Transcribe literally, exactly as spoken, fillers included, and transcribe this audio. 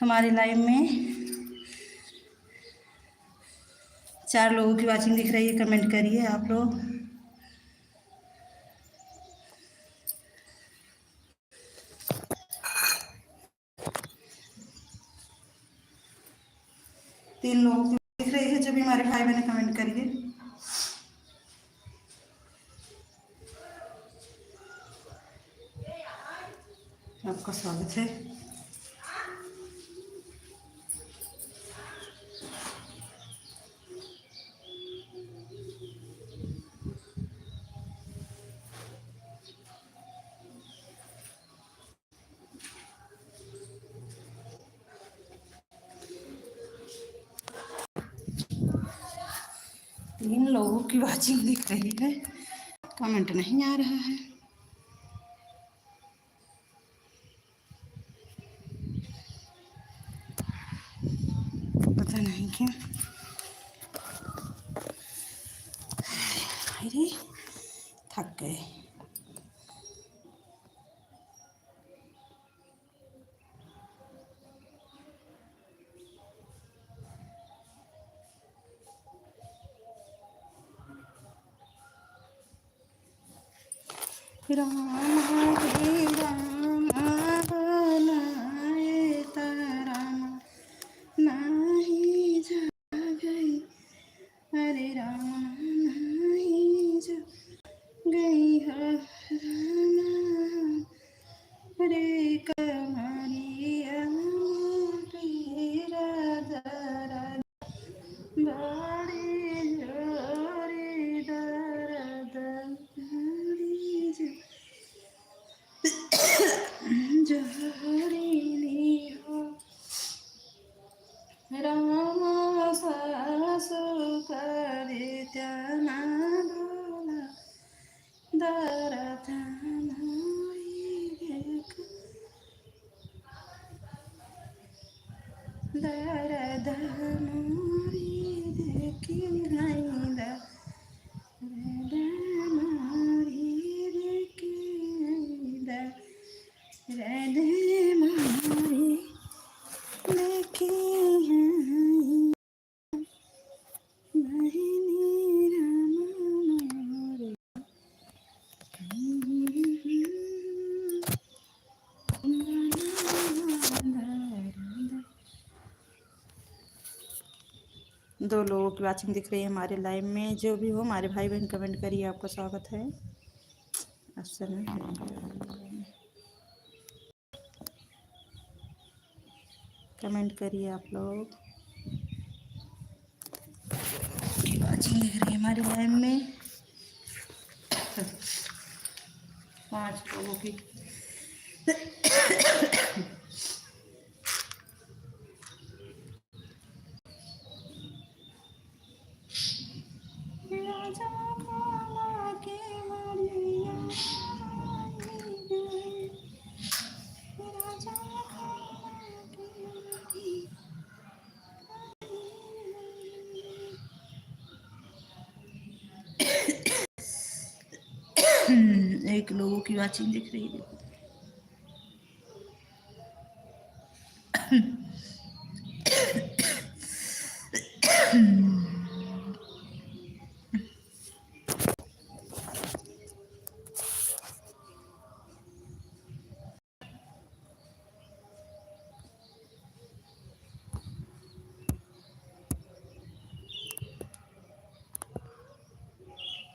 हमारे live में चार लोगों की watching दिख रही है, comment करिए आप लोग। तीन लोगों की दिख रही है, जो भी हमारे भाई बहन, comment करिए। आपका स्वागत है। तीन लोगों की watching दिख रही है, comment नहीं आ रहा है, पता नहीं क्यों। अरे, थक गए। राम हरे राम, बनाए त राम नाही जागई। अरे राम नाही जागई हो राम, रे कमरिया पीरा दरद बड़ी जोरी दरद, बड़ी जो-, जोरी नी हो। राम सासु करित्या ना बोला, दरद मोरी देख, दरद मोरी देखी नहीं, दरद मोरी देखी नहीं, दरद मोरी देखी नहीं। दो लोगों की watching दिख रही है हमारे live में। जो भी हो हमारे भाई बहन, comment करिए, आपका स्वागत है। अवसर में comment करिए आप लोग। Watching दिख रही है हमारे live में पांच लोगों की। एक लोगों की watching दिख रही है।